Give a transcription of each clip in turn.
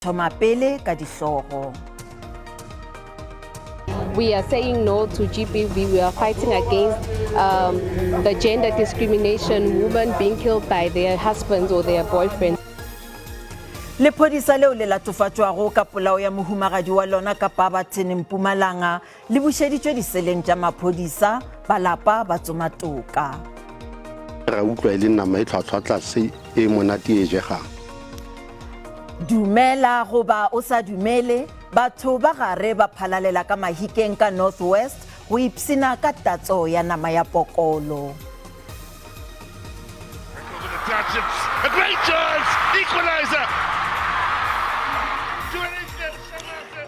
Thoma pele ka dihlogo. We are saying no to GBV. We are fighting against um, the gender discrimination, women being killed by their husbands or their boyfriends. Lephodisa leo le latofatšwago ka polao ya mohumagadi wa lona ka Barberton, Mpumalanga, le bušeditšwe diseleng tša maphodisa, ba lapa ba tsoma toka. Ra utlwa e le nama e tlhwatlhwa tlase e monate e jegang. Dumela goba o sa dumele, batho ba gare ba phalalela ka Mahikeng ka North West go ipshina ka tatso ya nama ya pokolo.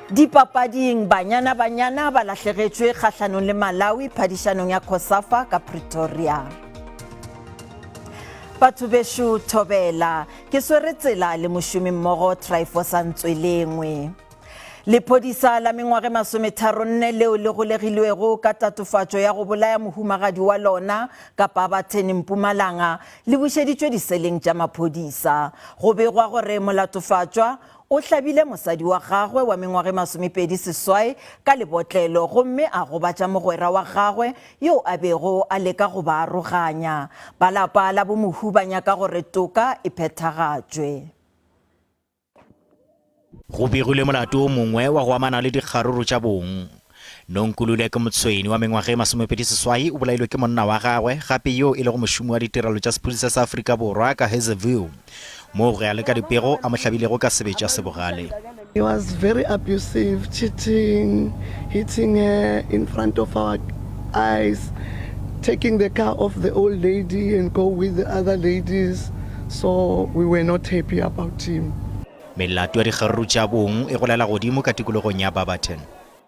Dipapading, Banyana Banyana ba lahlegetšwe kgahlanong le Malawi phadišanong ya COSAFA ka Pretoria. Batho bešo thobela, ke swere tsela le mošomimmogo Tryphosa Ntswelengwe. Lephodisa la mengwaga e masometharonne leo le golegilwego ka tatofatšo ya go bolaya mohumagadi wa lona ka Barberton, Mpumalanga, le bušeditšwe diseleng tša maphodisa. Go begwa gore molatofatšwa o hlabile mosadi wa gagwe wa mengwaga e 28 ka lebotlelo gomme a gobatša mogwera wa gagwe yo a bego a leka go ba aroganya. Ba lapa la bomohu ba nyaka gore toka e phethagatšwe. Go begilwe molato o mongwe wa go amana le dikgaruru tša bong. Nonkululeko Motshweni wa mengwaga e 28 o bolailwe ke monna wa gagwe gape yo e lego mošomi wa ditirelo tša sephodisa sa Afrika Borwa ka Hazyview, moo go ya le ka dipego a mo hlabilego ka sebetša se bogale. He was very abusive, cheating, hitting her in front of our eyes, taking the car of the old lady and go with the other ladies, so we were not happy about him. Melato ya dikgaruru tša bong e golela godimo ka tikologong ya Barberton.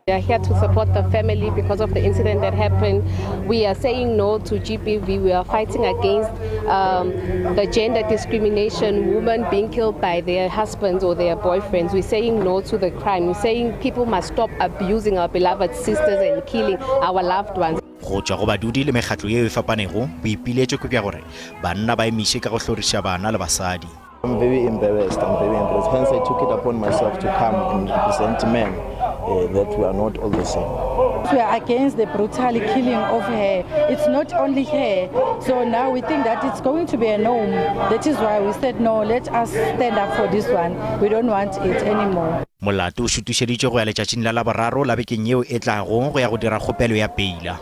We are here to support the family because of the incident that happened. We are saying no to GBV. We are fighting against um, the gender discrimination, women being killed by their husbands or their boyfriends. We're saying no to the crime. We're saying people must stop abusing our beloved sisters and killing our loved ones. Go tšwa go badudi le mekgatlo yeo e fapanego, boipiletšo ke bja gore banna ba emiše ka go hloriša bana le basadi. I'm very embarrassed. I'm very embarrassed. Hence, I took it upon myself to come and represent men uh, that we are not all the same. We are against the brutal killing of her. It's not only her. So now we think that it's going to be a norm. That is why we said, no, let us stand up for this one. We don't want it anymore. Molato o šutišeditšwe go ya letšatšing la Laboraro la bekeng yeo e tlago go ya go dira kgopelo ya peila.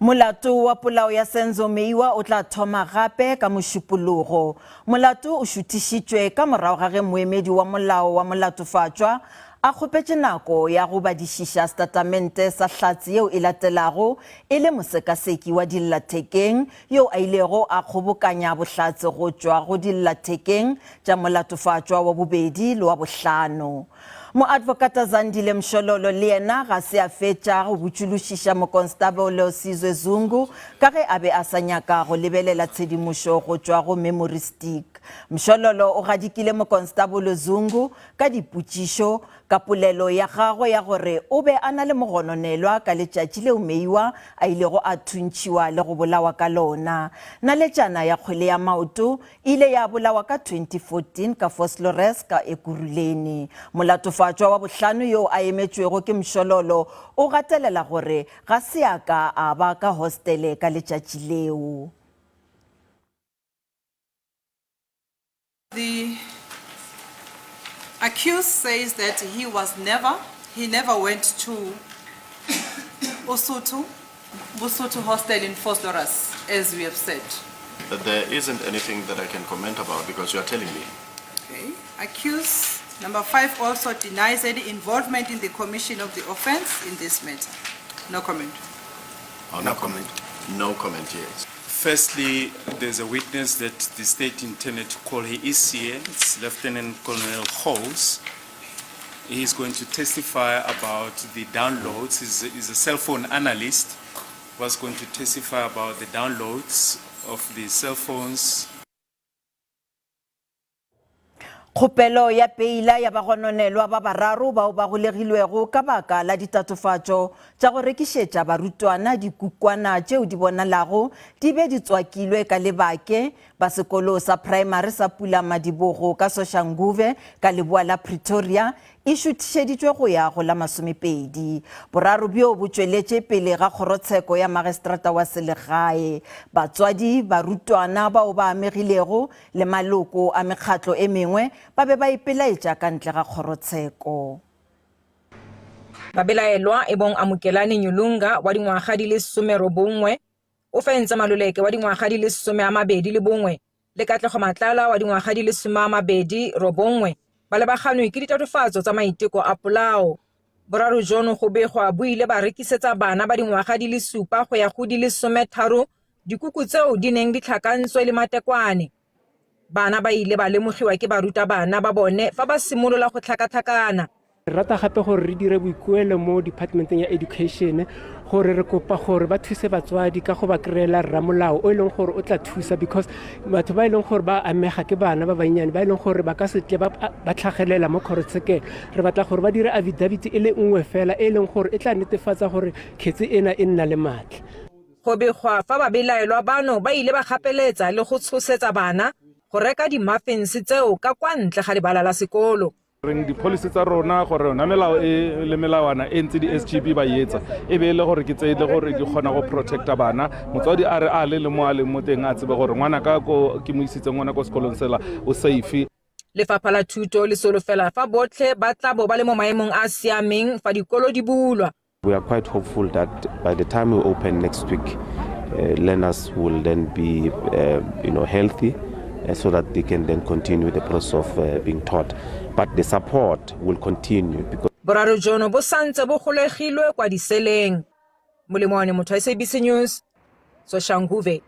Molato wa polao ya Senzo Meyiwa o tla thoma gape ka Mošupologo. Molato o šuthišitšwe ka morago ga ge moemedi wa molao wa molatofatšwa a kgopetše nako ya go badišiša setatamente sa hlatse yeo e latelago e le mosekaseki wa dillathekeng yo a ilego a kgobokanya bohlatse go tšwa go dillathekeng tša molatofatšwa wa bobedi le wa bohlano. Moadvokata Zandile Mshololo le yena ga se a fetša go botšološiša Mokonstabole Sizwe Zungu ka ge a be a sa nyaka go lebelela tshedimošo go tšwa go memory stick. Mshololo o gadikile Mokonstabole Zungu ka dipotšišo ka polelo ya gagwe ya gore o be a na le mogononelwa ka letšatši leo Meyiwa a ilego a thuntšhiwa le go bolawa ka lona. Naletšana ya kgwele ya maoto E ile ya bolawa ka 2014 ka Vosloorus ka Ekurhuleni. Molatofatšwa wa bohlano yoo a emetšwego ke Mshololo o gatelela gore ga se a ka a ba ka hostele ka letšatši leo. The accused says that he was never, he never went to Usuthu Busuthu Hostel in Vosloorus, as we have said. There isn't anything that I can comment about because you are telling me. Okay. Accused number five also denies any involvement in the commission of the offense in this matter. No comment. Oh, no comment. No comment, yes. Firstly, there's a witness that the state intended to call. He is here. It's Lieutenant Colonel Holes. He is going to testify about the downloads. He's, he's a cell phone analyst. Was going to testify about the downloads of the cell phones. Kgopelo ya peila ya bagononelwa ba bararo bao ba golegilwego ka baka la ditatofatšo tša go rekišetša barutwana dikukwana tšeo di bonalago di be di tswakilwe ka lebake. ba sekolo sa praemari sa Pulamadibogo ka Soshanguve ka leboa la Pretoria e šuthišeditšwe go ya go la masomepedi. Boraro bjo bo tšweletše pele ga kgorotsheko ya magistrata wa selegae. Batswadi, barutwana bao ba amegilego le maloko a mekgatlo e mengwe ba be ba ipelaetša ka ntle ga kgorotsheko. Babelaelwa e bong Amukelani Nyulunga wa dingwaga di le 19, Ofentse Maluleke wa dingwaga di le 21 le Katlego Matlala wa dingwaga di le 29 ba lebaganwe ke ditatofatso tsa maiteko a polao. Boraro jono go begwa bo ile ba rekisetsa bana ba dingwaga di le supa go ya go di le 13 dikuku tseo di neng di tlhakantswe le matekwane. Bana ba ile ba lemogiwa ke barutabana ba bone fa ba simolola go tlhakatlhakana. Re rata gape gore re dire boikuelo mo departmenteng ya education gore re kopa gore ba thuse batswadi ka go ba kry-ela rramolao o e leng gore o tla thusa because batho ba e leng gore ba amega ke bana ba bannyane ba e leng gore ba ka se tle ba tlhagelela mo kgorotshekelo. Re batla gore ba dire affidavit e le nngwe fela e leng gore e tla netefatsa gore kgetse ena e nna le maatla. Go begwa fa babelaelwa bano ba ile ba gapeletsa le go tshosetsa bana go reka di-muffins tseo ka kwa ntle ga lebala la sekolo. Reng di-policy tsa rona gore yona melao e le melawana e ntse di-SGB ba e etsa e be e le gore ke tse e le gore di kgona go protecta bana. Motswadi a re a le le mo a leng mo teng a tsebe gore ngwana ka ko ke mo isitseng ngwana ko sekolong sela o safe. Lefapha la Thuto le solofela fa botlhe ba tla bo ba le mo maemong a a siameng fa dikolo di bulwa. We are quite hopeful that by the time we open next week, uh, learners will then be uh, you know, healthy uh, so that they can then continue the process of uh, being taught. But the support will continue because Boraro jono bo santse bo golegilwe kwa diseleng. Molemo motho SABC News, Soshanguve.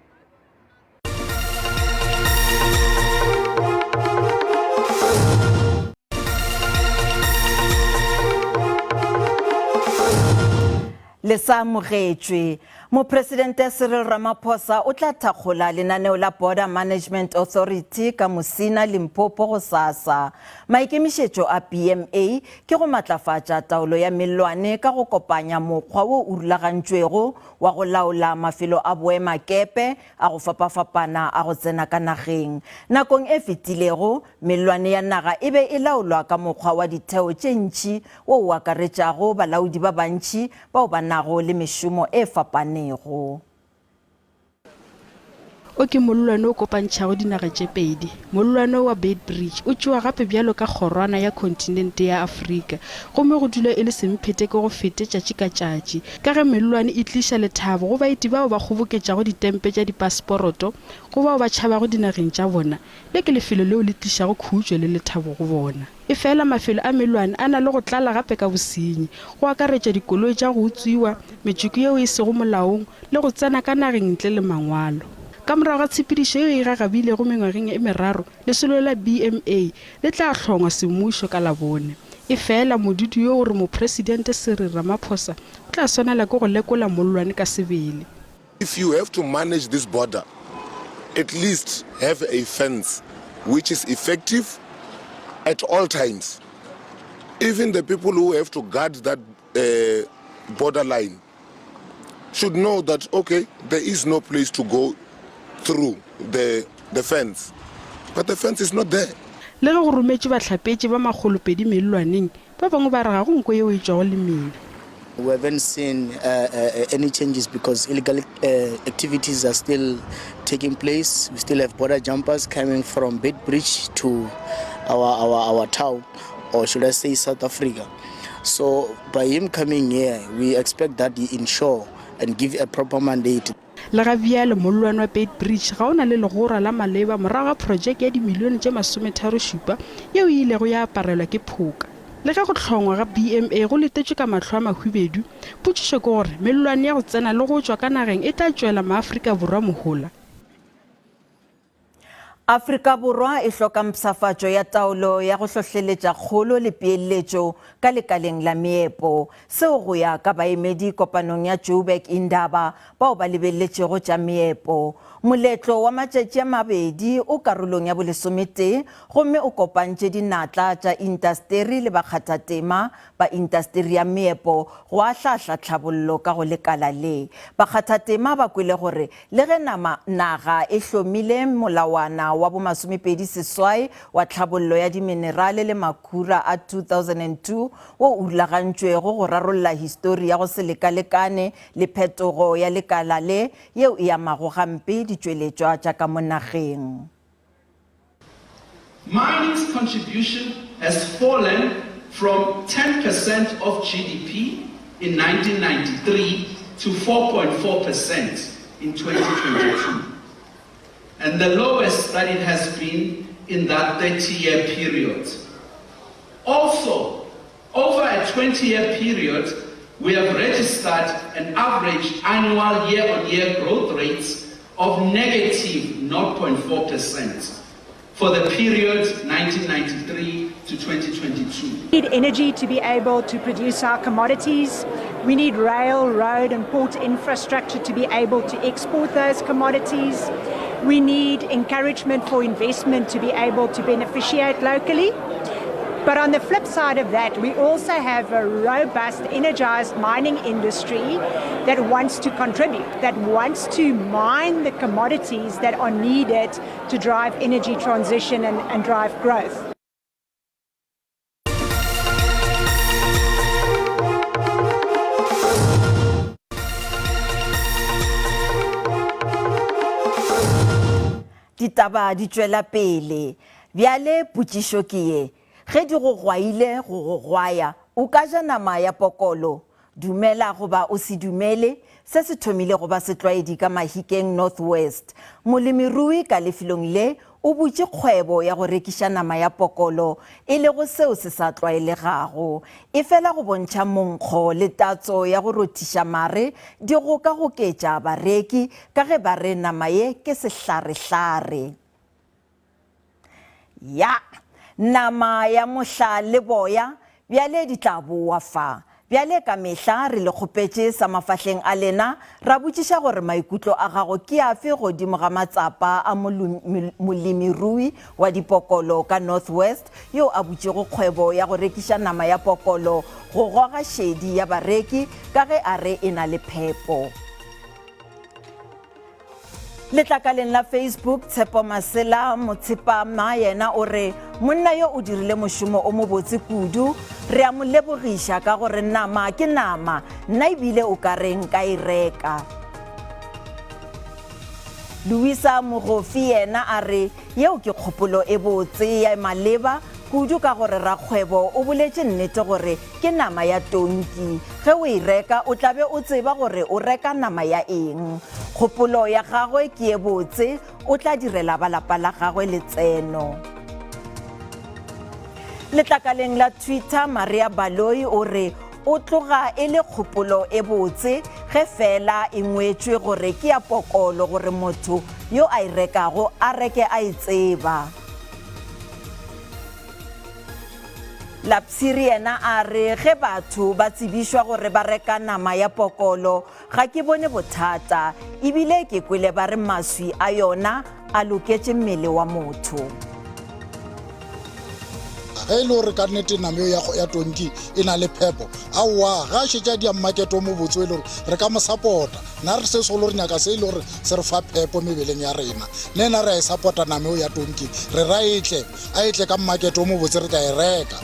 Le sa amogetšwe. Mopresidente Cyril Ramaphosa o tla thakgola lenaneo la Border Management Authority ka Musina, Limpopo gosasa. Maikemišetšo a BMA ke go matlafatša taolo ya mellwane ka go kopanya mokgwa wo o rulagantšwego wa go laola mafelo a boemakepe a go fapafapana a go tsena ka nageng. Nakong e fetilego, mellwane ya naga e be e laolwa ka mokgwa wa ditheo tše ntši wo o akaretšago balaodi ba bantši bao ba nago le mešomo e fapanego. O ke mollwane o kopantšhago dinaga tše pedi. Mollwane wa Beitbridge o tšewa gape bjalo ka kgorwana ya khonthinente ya Afrika gomme go dula e le semphete ke go fete tšatši ka tšatši ka ge mellwane e tliša lethabo go baeti bao ba kgoboketšago ditempe tša dipasporoto go bao ba tšhabago dinageng tša bona. Le ke lefelo leo le tlišago khutšo le lethabo go bona. Efela mafelo a mellwane a na le go tlala gape ka bosenyi, go akaretša dikoloi tša go utswiwa, metšoko yeo e sego molaong le go tsena ka nageng ntle le mangwalo. Ka morago ga tshepedišo yeo e gagabilego mengwageng e meraro, lesolo la BMA le tla hlongwa semmušo ka Labone. Efela modudi yo o re Mopresidente Cyril Ramaphosa o tla swanela ke go lekola mollwane ka sebele. If you have to manage this border, at least have a fence which is effective at all times. Even the people who have to guard that uh, border line should know that, okay, there is no place to go through the, the fence. But the fence is not there. Le ge go rometšwe bahlapetši ba makgolopedi mellwaneng, Ba bangwe ba re ga go nko yeo e tšwago lemina. We haven't seen uh, uh, any changes because illegal uh, activities are still taking place. We still have border jumpers coming from Beitbridge to our, our, our town, or should I say South Africa. So by him coming here, we expect that he ensure and give a proper mandate. Le ga bjale mollwane wa Beitbridge ga o na le legora la maleba morago ga projeke ya dimilione tše masometharošupa yeo e ilego ya aparelwa ke phoka. Le ge go hlongwa ga BMA go letetšwe ka mahlo a mahwibedu, potšišo ke gore mellwane ya go tsena le go tšwa ka nageng e tla tšwela maAfrika Borwa mohola? Afrika Borwa e hloka mpshafatšo ya taolo ya go hlohleletša kgolo le peeletšo ka lekaleng la meepo. Seo go ya ka baemedi kopanong ya Joburg Indaba bao ba lebeletšego tša meepo. Moletlo wa matšatši a mabedi o karolong ya bolesometee gomme o kopantše dinatla tša intasteri le bakgathatema ba intasteri ya meepo go ahlaahla tlhabollo ka go lekala le. Bakgathatema ba kwele gore le ge nama naga e hlomile molawana wa bomasomepedi seswai wa tlhabollo ya diminerale le makhura a 2002 wo o rulagantšwego go rarolla histori ya go se lekalekane le phetogo ya lekala le yeo e amago gampe ditšweletšwa tša ka mo nageng. Mining's contribution has fallen from 10% of GDP in 1993 to 4.4% in 2022, and the lowest that it has been in that 30-year period. Also, over a 20-year period, we have registered an average annual year-on-year growth rate of negative 0.4% for the period 1993 to 2022. We need energy to be able to produce our commodities. We need rail, road and port infrastructure to be able to export those commodities. We need encouragement for investment to be able to beneficiate locally. But on the flip side of that, we also have a robust, energized mining industry that wants to contribute, that wants to mine the commodities that are needed to drive energy transition and, and drive growth. Ditaba di tšwela pele. Bjale potšišo ke ye, Ge di go gwaile go go gwaya, o ka ja nama ya pokolo? Dumela goba o se dumele, se se thomile go ba setlwaedi ka Mahikeng North West. Molemirui ka lefelong le o butše kgwebo ya go rekiša nama ya pokolo, e lego seo se sa tlwaelegago. Efela go bontšha monkgo le tatso ya go rothiša mare di gokagoketša bareki ka ge ba re nama ye ke sehlarehlare. Ya, nama ya mohla le boya bjale di tla bowa fa. Bjale ka mehla re le kgopetše sa mafahleng a lena, ra botšiša gore maikutlo a gago ke afe godimo ga matsapa a molemirui wa dipokolo ka North West yo a butšego kgwebo ya go rekiša nama ya pokolo go goga šedi ya bareki ka ge a re e na le phepo. Letlakaleng la Facebook, Tshepo Masela Motshepama yena o re monna yo o dirile mošomo o mobotse kudu, re a mo lebogiša ka gore nama ke nama, nna ebile o ka re nka e reka. Louisa Mogofi yena a re yeo ke kgopolo e botse ya maleba kudu ka gore rakgwebo o boletše nnete gore Ke nama ya tonki. Ge o e reka, o tla be o tseba gore o reka nama ya eng. Kgopolo ya gagwe ke ye botse, o tla direla ba lapa la gagwe letseno. Letlakaleng la Twitter, Maria Baloyi o re o tloga e le kgopolo e botse ge feela e ngwetšwe gore ke ya pokolo gore motho yo a e rekago a reke a e tseba. Lapshiri yena a re ge batho ba tsebišwa gore ba reka nama ya pokolo, ga ke bone bothata, ebile ke kwele ba re maswi a yona a loketše mmele wa motho. Ge e le gore ka nnete nama eo ya tonki e na le phepo, aowa, ge a šetše a dia mmakete o mobotse o e le gore re ka mo sapota. Nna re se segolo re nyaka se e le gore se re fa phepo mebeleng ya rena. Nna ena re a e sapota nama eo ya tonki, re ra e tle. A e tle ka mmakete o mobotse re tla e reka.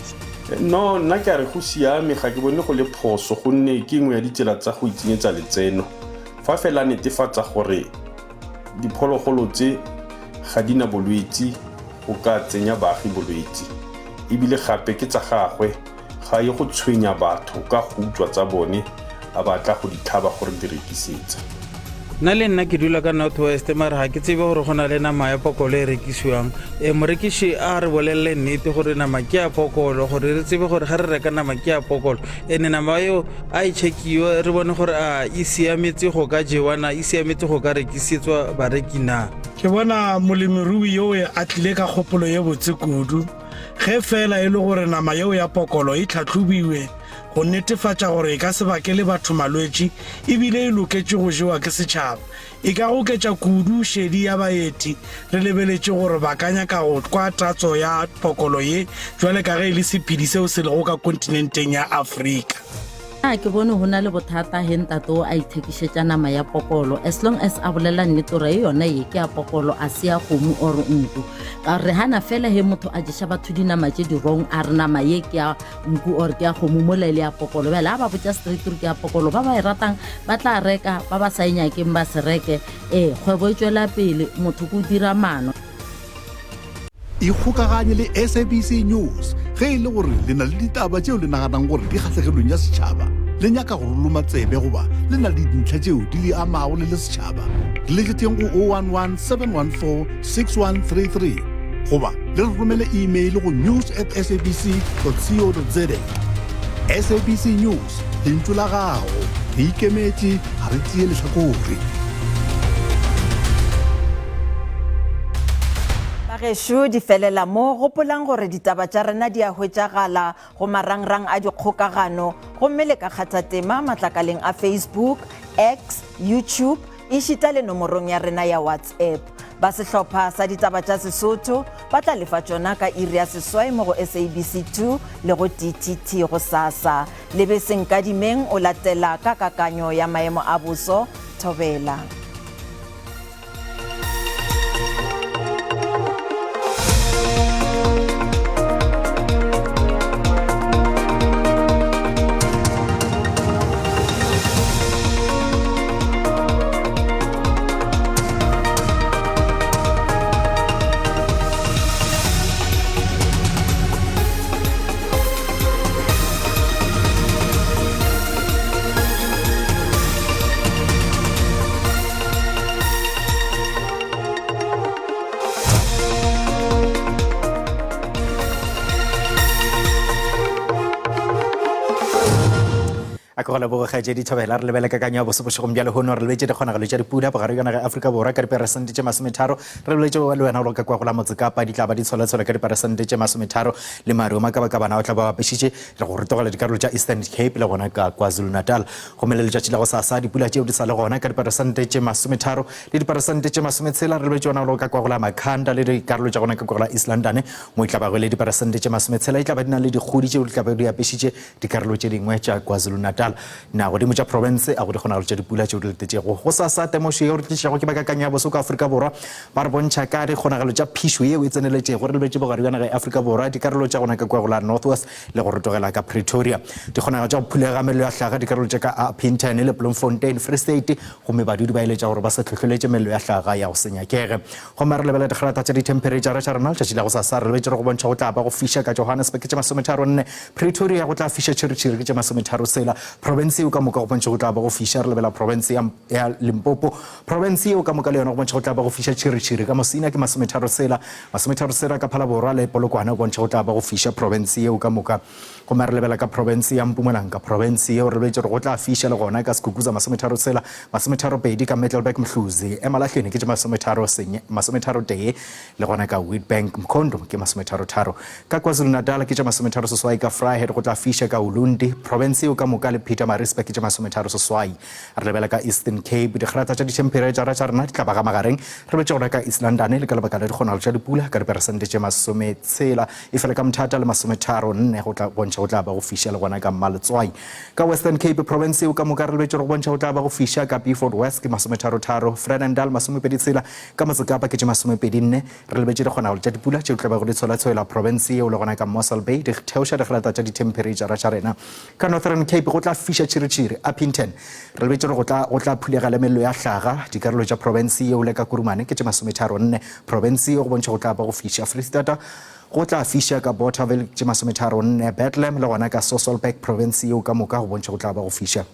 No, nna ke a re go siame, ga ke bone go le phoso gonne ke nngwe ya ditsela tsa go itsenyetsa letseno. Fa fela a netefatsa gore diphologolo tse ga di na bolwetsi go ka tsenya baagi bolwetsi, ebile gape ke tsa gagwe, ga ye go tshwenya batho ka go utswa tsa bone a batla go di tlhaba gore di rekisetsa. Nna le nna ke dula ka North West mare ga ke tsebe gore go na le nama ya pokolo e rekisiwang. E, morekiši a re bolelele nnete gore nama ke ya pokolo gore re tsebe gore ga re reka nama ke ya pokolo. Ene nama eo a e chekiwe re bone gore a e siametse go ka jewa na, e siametse go ka rekisetswa bareki na. Ke bona molemirui yoo a tlile ka kgopolo ye botse kudu, ge feela e le gore nama yeo ya pokolo e tlhahlobiwe go netefatša gore e ka se bakele batho malwetši e bile e loketše go jewa ke setšhaba. E ka goketša kudu šedi ya baeti re lebeletše gore ba ka nyaka go kwa tatso ya pokolo ye bjale ka ge e le sephedi seo se lego ka kontinenteng ya Afrika. A ke bone go na le bothata he ntate o a ithekišetša nama ya pokolo as long as a bolela nnete gore e yona ye ke ya pokolo a se ya kgomo or nku ka gore gana fela he motho a ješa batho dinama tše di wrong a re nama ye ke ya nku or ke ya kgomo mola e le ya pokolo bjale a ba botša straight gore ke ya pokolo ba ba e ratang ba tla reka ba ba sa e nyakeng ba se reke ee kgwebo e tšwela pele motho ko dira maano Ikgokaganye le SABC News ge e le gore le na le ditaba tšeo le naganang gore di kgahlegelong ya setšhaba, le nyaka go re loma tsebe goba le na le dintlha tšeo di le amago le le setšhaba. Re letšetšeng go 011 714 6133 goba le re romele email go news at sabc co za. SABC News, lentšu la gago. Re ikemetše, ga re tšee lehlakore. Bagešo di felela mo, gopolang gore ditaba tša rena di a hwetšagala go marangrang a dikgokagano gomme le ka kgatha tema matlakaleng a Facebook, X, YouTube ešita le nomorong ya rena ya WhatsApp. Ba sehlopha sa ditaba tša Sesotho ba tla lefa tšona ka iri ya seswai mo go SABC 2 le go DTT gosasa. Lebese Nkadimeng o latela ka kakanyo ya maemo a boso. Thobela. A ke go leboge kgaetšedi Thobela. Re lebele kakanyo ya boso bošegong bja lehono. Re lebetše dikgonagalo tša dipula bogare bja naga ya Afrika Borwa ka diperesente tše masometharo. Re boletše le wena gore ka kwa go la Motse Kapa di tla ba di tsholatshole ka diperesente tše masometharo le maru a makabakabana o tla ba bapešitše le go rotogela dikarolo tša Eastern Cape le gona ka KwaZulu-Natal. Gomme le letšatši la gosasa dipula tšeo di sa le gona ka diperesente tše masometharo le diperesente tše masometshela. Re lebetše wena gore ka kwa go la Makhanda le dikarolo tša gona ka kwa go la East London mo e tla bago e le diperesente tše masometshela e tla ba di na le dikgodi tšeo di tla ba di apešitše Dikarolo tše dingwe tša KwaZulu-Natal, dinagodimo tša profense, a go dikgonagalo tša dipula tšeo di letetšego. Gosasa, temošo yeo re tlišago ke bakakanyo ya boso ka Afrika Borwa ba re bontšha ka dikgonagalo tša phišo yeo e tseneletšego. Re lebetše bogare bja naga ya Afrika Borwa, dikarolo tša gona ka kua go la North West le go rotogela ka Pretoria. Dikgonagalo tša go phulega ga mello ya hlaga dikarolo tša ka Upington le Bloemfontein, Free State, gomme badudi ba eletša gore ba se hlohleletše mello ya hlaga ya go se nyakege. Gomme re lebelela digrata tša dithemphereitšara tša rena letšatši la gosasa, re lebetše re go bontšha go tla ba go fiša ka Johannesburg ke tše masometharonne, Pretoria go tla fiša tšhiritšhiri ke tše masometharo tshela, profense yeo ka moka go bontšha go tla ba go fiša, re lebela profense ya, ya Limpopo, profense yeo ka moka le yona go bontšha go tla ba go fiša tšhiritšhiri, ka Musina ke masometharo tshela, masometharo tshela ka Phalaborwa le Polokwane go bontšha go tla ba go fiša profense yeo ka moka. Gomme re lebela ka profense ya Mpumalanga, profense yeo re lebetše gore go tla fiša le gona ka Skukuza masometharo tshela, masometharo pedi ka Middelburg Mhluzi, Emalahleni ke tše masometharo senye, masometharo tee, Le gona ka Witbank, Mkhondo ke masometharotharo. Ka KwaZulu-Natal ke tša masometharoseswai, ka Vryheid go tla fiša, ka Ulundi, profense yeo ka moka le Pietermaritzburg ke tša masometharoseswai. Re lebela ka Eastern Cape, dikgrata tša dithemphereitšara tša rena di tla ba ga magareng. Re betše gona ka East London le ka lebaka la dikgonagalo tša dipula ka diperesente tše masometshela, efela ka Mthatha le masometharonne go tla bontšha go tla ba go fiša le gona ka Mmaletswai. Ka Western Cape, profense yeo ka moka re lebetše go bontšha go tla ba go fiša ka Beaufort West ke masometharotharo, Vredendal masomepeditshela, Ka Motsekapa ke tše masomepedi-nne. Re lebetše dikgonagalo tša dipula tšeo di tla bego di tsholatshwela profense yeo le gona ka Mossel Bay di theoša digrata tša dithemphereitšara tša rena. Ka Northern Cape go tla fiša tšhiritšhiri. Upington re lebetše gore go tla go tla phulega le mello ya hlaga. Dikarolo tša profense yeo le ka Kurumane ke tše masometharo-nne. Profense yeo go bontšha go tla ba go fiša. Freistata go tla fiša ka Bothaville ke tše masometharo-nne. Bethlehem le gona ka Sasolburg profense yeo ka moka go bontšha go tla ba go fiša.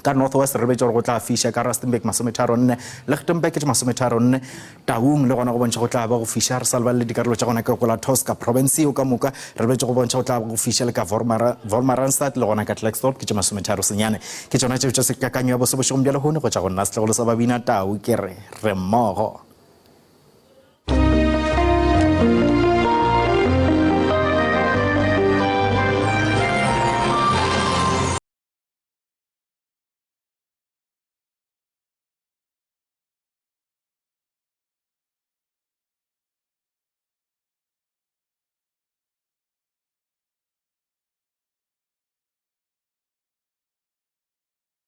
Ka North West re lebetše gore go tla fiša, ka Rustenburg masometharonne, Lichtenburg ke masometharonne, Taung le gona go bontšha go tla ba go fiša, re sa lebalele dikarolo tša gona ka go la Tosca province yeo ka moka re lebetše go bontšha go tla ba go fiša le ka Wolmaransstad le gona ka Klerksdorp ke tše masometharo senyane. Ke tšona tšeo tša sekakanyo ya boso bošegong bja lehono go tša go nna setlogolo sa Babina Tau ke re re mmogo.